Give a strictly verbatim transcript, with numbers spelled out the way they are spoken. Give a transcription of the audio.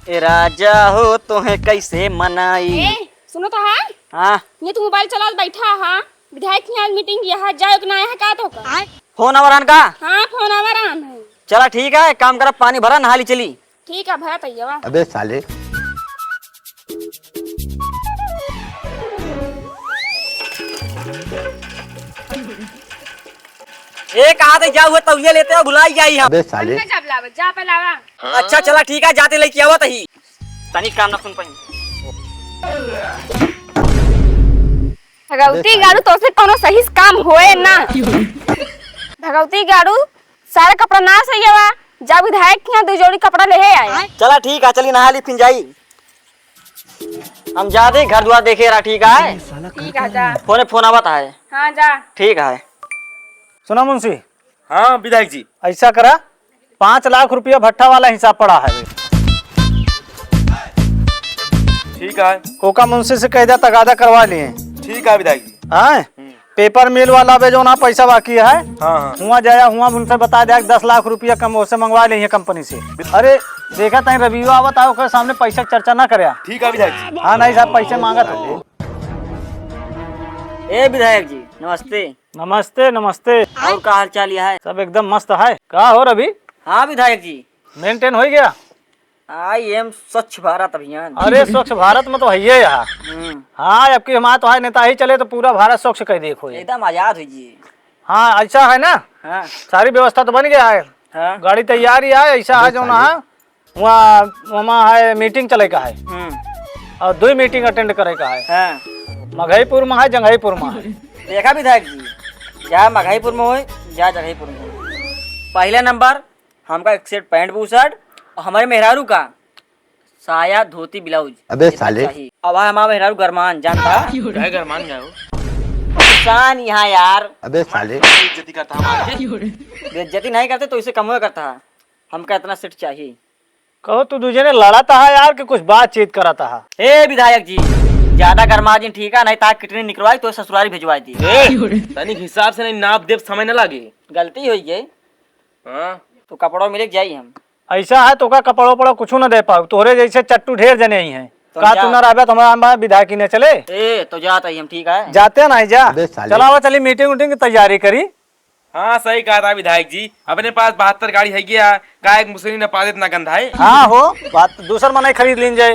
ए राजा हो, तोहे कैसे मनाई? ए, सुनो तो है। हाँ। ये तू मोबाइल चलात बैठा है, विधायक की आज मीटिंग यह है, जाओ कि ना यहाँ का तो का? फोन आवा रहन का? हाँ, फोन आवा रहन है। चला ठीक है, एक काम करा, पानी भरा, नहा ली चली। ठीक है, भरा तैयार। अबे साले। ए, कहा थे, जा हुआ तौलिया लेते हो, भुलाई जाई हम। अबे साले। जा पे लावा। अच्छा, चला ठीक है, जाते लेके आवा तही। तनी काम ना सुन पाई। भगवती गाड़ू, तोसे कोनो सही से काम होए ना। भगवती गाड़ू, सारा कपड़ा नास होइ गवा। जा विधायक के यहाँ दो जोड़ी कपड़ा लेहे आए। चला ठीक है, चली नहा ली फिर जाई। हम जाते घर दुआर देखे रहा, ठीक है? ठीक है, जा। फोने फोन आवत है। हाँ, जा। ठीक है। सुना मुंशी। हाँ विधायक जी। ऐसा करा, पाँच लाख रुपया भट्ठा वाला हिसाब पड़ा है। ठीक है। कोका मुंशी से कह दे, तगादा करवा लिए। ठीक है विधायक जी। हाँ? हम्म। पेपर मिल वाला बे जो ना पैसा बाकी है, हाँ, हाँ। हुआ जाया, हुआ उनसे बता दे, दस लाख रुपया कम ओसे मंगवा ले कंपनी से। अरे, देखा तहीं रवियो आवत है, ओकर सामने पैसा के चर्चा ना करे। ठीक है विधायक जी। हाँ, नहीं साहब, पैसे मांगत हो। ए विधायक जी, नमस्ते। नमस्ते, नमस्ते। और का हाल चाल है? सब एकदम मस्त है। का हो रवि? हाँ विधायक जी। मेंटेन हो गया? आई एम स्वच्छ भारत अभियान। अरे, स्वच्छ भारत में तो है ही है यहाँ। हम्म। हाँ, अब की हमारा तो है नेता ही चले तो पूरा भारत स्वच्छ कर दे खोए। एकदम आजाद हो जी। हाँ, ऐसा है ना? हाँ। सारी व्यवस्था तो बन गया है। हाँ। गाड़ी तैयार ही है, ऐसा है जो ना, वहाँ, वहाँ है मीटिंग चले का है। हम्म। और दो मीटिंग अटेंड करे का है। हाँ। मघईपुर में है, जंघईपुर में है। देखा विधायक जी, जा मघईपुर में होए, जा जंघईपुर में होए। पहला नंबर, हमका एक सेट पैंट बुशर्ट और हमारे मेहरारू का साया धोती ब्लाउज। अबे इतना साले। चाहिए। अब आए हमारे मेहरारू गरमान, जानता? काहे गरमान गए हो? किसान यहाँ यार। अबे साले। इज्जती करता हमारे। बेइज्जती नहीं करते तो इसे कम हुआ करता है। हमका इतना सेट चाहिए। कहो तू दूजे ने लड़ाता है यार कि कुछ बातचीत कराता है? ए विधायक जी, ज्यादा गरमा जिन ठीक है, नहीं ताकि किडनी निकलवाई तो ससुरारी भिजवाई दी। ए, तनिक हिसाब से नहीं नाप देब, समय न लागे। गलती हो गई। हाँ। तो कपड़ों मिले जाई हम। ऐसा है, तोका कपड़ा उपड़ा कुछ न दे पाऊ, तोहरे जैसे चट्टू ढेर जने ही हैं। तो का जा। तू ना रहबे तो हमारा हम विधायक ही न चले। ए, तो जात ही हम, ठीक है। जाते नहीं जा। अबे साले। चलावा चली, मीटिंग उटिंग की तैयारी करी। हाँ, सही कहा था विधायक जी, अपने पास बहत्तर गाड़ी है गया, का एक मुसरी न पादे इतना गंदा है। हाँ हो, बात दूसर मनाई खरीद लीन जाए।